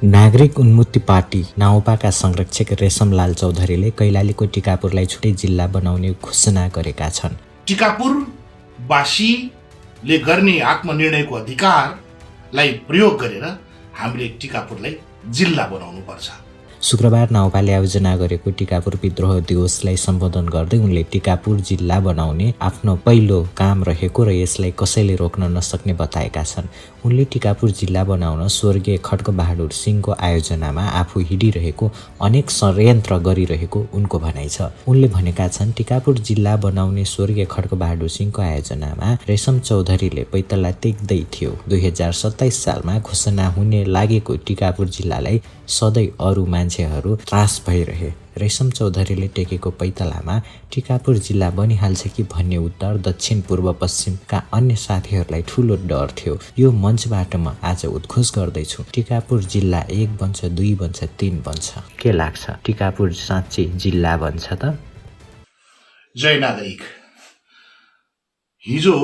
नागरिक उन्मुक्ति पार्टी नाउपाका संरक्षक रेशमलाल चौधरीले कैलालीको टिकापुरलाई छुट्टै जिल्ला बनाउने घोषणा गरेका छन्। टिकापुरवासीले गर्ने आत्मनिर्णयको अधिकारलाई प्रयोग गरेर हामीले टिकापुरलाई जिल्ला बनाउनु पर्छ। शुक्रबार नाउपाले आयोजना गरेको टिकापुर विद्रोह दिवसलाई सम्बोधन गर्दै उनले टिकापुर जिल्ला बनाउने आफ्नो पहिलो काम रहेको र यसलाई कसैले रोक्न नसक्ने बताएका छन्। उनले टिकापुर जिल्ला बनाउन स्वर्गीय खड्गबहादुर सिंहको आयोजनामा आफू हिँडिरहेको अनेक षड्यन्त्र गरिरहेको उनको भनाइ छ। उनले भनेका छन्, टिकापुर जिल्ला बनाउने स्वर्गीय खड्गबहादुर सिंहको आयोजनामा रेशम चौधरीले पैतला टेक्दै थियो। 2027 सालमा घोषणा हुने लागेको टिकापुर जिल्लालाई सधैँ अरू मान्छेहरू त्रास भइरहे। रेशम चौधरीले टेकेको पैतलामा टिकापुर जिल्ला बनिहाल्छ कि भन्ने उत्तर दक्षिण पूर्व पश्चिमका अन्य साथीहरूलाई ठूलो डर थियो। यो मञ्चबाट म आज उद्घोष गर्दैछु, टिकापुर जिल्ला 1 बन्छ, 2 बन्छ, 3 बन्छ। के लाग्छ, टिकापुर साँच्चै जिल्ला बन्छ त? जय नागरिक। हिजो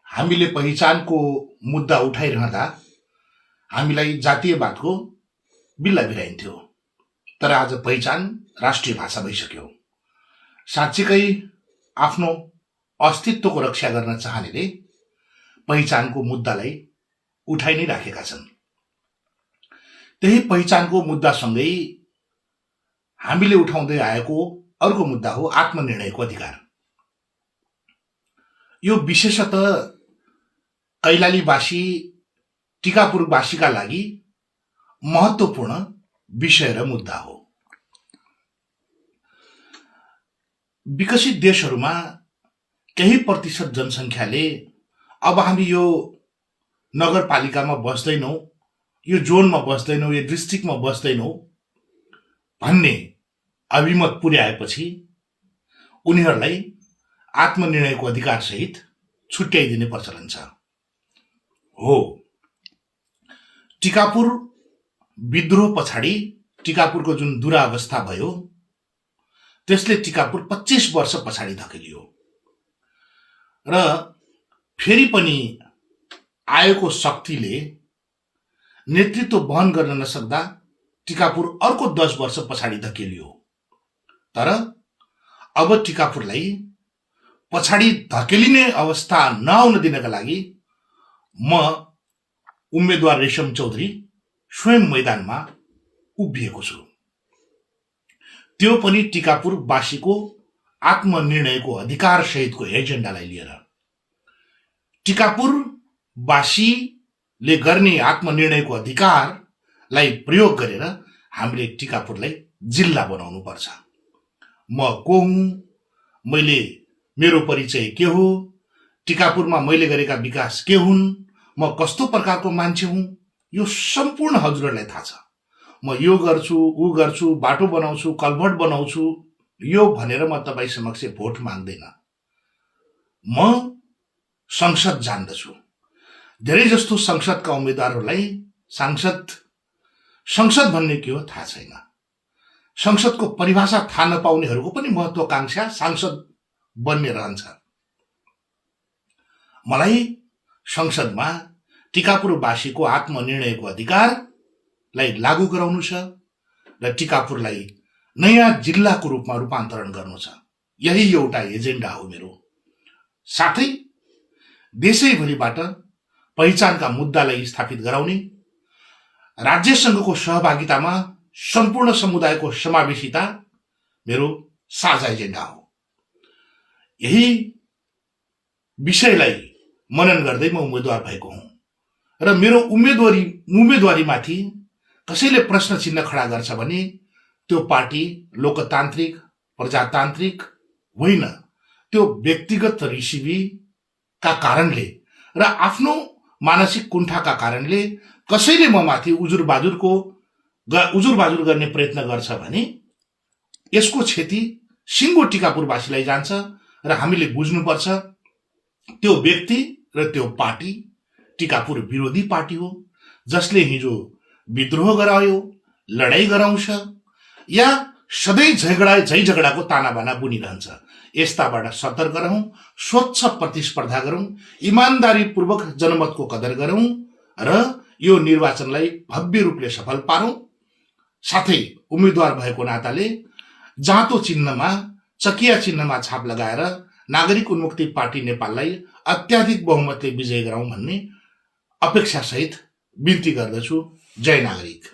हामीले पहिचानको मुद्दा उठाइरहँदा हामीलाई जातीयवादको बिल्ला बिराइन्थ्यो, तर आज पहिचान राष्ट्रिय भाषा भइसक्यो। साँच्चीकै आफ्नो अस्तित्वको रक्षा गर्न चाहनेले पहिचानको मुद्दालाई उठाइ नै राखेका छन्। त्यही पहिचानको मुद्दासँगै हामीले उठाउँदै आएको अर्को मुद्दा हो आत्मनिर्णयको अधिकार। यो विशेषतः कैलालीवासी टिकापुरवासीका लागि महत्त्वपूर्ण विषय र मुद्दा हो। विकसित देशहरूमा केही प्रतिशत जनसङ्ख्याले अब हामी यो नगरपालिकामा बस्दैनौँ, यो जोनमा बस्दैनौँ, यो डिस्ट्रिक्टमा बस्दैनौँ भन्ने अभिमत पुर्याएपछि उनीहरूलाई आत्मनिर्णयको अधिकार सहित छुट्याइदिने प्रचलन छ। हो, टिकापुर विद्रोह पछाडि टिकापुरको जुन दुरावस्था भयो त्यसले टिकापुर 25 वर्ष पछाडि धकेलियो र फेरि पनि आएको शक्तिले नेतृत्व वहन गर्न नसक्दा टिकापुर अर्को 10 वर्ष पछाडि धकेलियो। तर अब टिकापुरलाई पछाडि धकेलिने अवस्था नआउन दिनका लागि म उम्मेदवार रेशम चौधरी स्वयं मैदानमा उभिएको छु। त्यो पनि टिकापुरवासीको आत्मनिर्णयको अधिकार सहितको एजेन्डालाई लिएर। टिकापुरवासीले गर्ने आत्मनिर्णयको अधिकारलाई प्रयोग गरेर हामीले टिकापुरलाई जिल्ला बनाउनु पर्छ। म को हुँ, मेरो परिचय के हो, टिकापुरमा मैले गरेका विकास के हुन्, म कस्तो प्रकारको मान्छे हुँ, यो सम्पूर्ण हजुरहरूलाई थाहा छ। म यो गर्छु, ऊ गर्छु, बाटो बनाउँछु, कल्भर्ट बनाउँछु, यो भनेर म तपाईँ समक्ष भोट माग्दैन। म संसद जान्दछु। धेरै जस्तो संसदका उम्मेदवारहरूलाई संसद भन्ने के हो थाहा छैन। संसदको परिभाषा थाहा नपाउनेहरूको पनि महत्वाकांक्षा सांसद बन्ने रहन्छ। मलाई संसदमा टिकापुरवासीको आत्मनिर्णयको अधिकारलाई लागू गराउनु छ र टिकापुरलाई नयाँ जिल्लाको रूपमा रूपान्तरण गर्नु छ। यही एउटा एजेन्डा हो मेरो। साथै देशैभरिबाट पहिचानका मुद्दालाई स्थापित गराउने, राज्यसँगको सहभागितामा सम्पूर्ण समुदायको समावेशिता मेरो साझा एजेन्डा हो। यही विषयलाई मनन गर्दै म उम्मेदवार भएको हुँ र मेरो उम्मेदवारीमाथि कसैले प्रश्न चिन्ह खडा गर्छ भने त्यो पार्टी लोकतान्त्रिक प्रजातान्त्रिक होइन, त्यो व्यक्तिगत रिसिभीका कारणले र आफ्नो मानसिक कुण्ठाका कारणले कसैले म माथि उजुर बाजुर गर्ने प्रयत्न गर्छ भने यसको क्षति सिङ्गो टिकापुरवासीलाई जान्छ र हामीले बुझ्नुपर्छ त्यो व्यक्ति र त्यो पार्टी टिकापुर विरोधी पार्टी हो, जसले हिजो विद्रोह गरायो, लडाई गराउँछ या सधैँ झैझगडाको तानाबाना बुनिरहन्छ। यस्ताबाट सतर्क रहौं, स्वच्छ प्रतिस्पर्धा गरौं, इमानदारीपूर्वक जनमतको कदर गरौं र यो निर्वाचनलाई भव्य रूपले सफल पारौं। साथै उम्मेद्वार भएको नाताले जाँतो चिन्हमा, चकिया चिन्हमा छाप लगाएर नागरिक उन्मुक्ति पार्टी नेपाललाई अत्याधिक बहुमतले विजय गराउँ भन्ने अपेक्षासहित बिन्ती गर्दछु। जय नागरिक।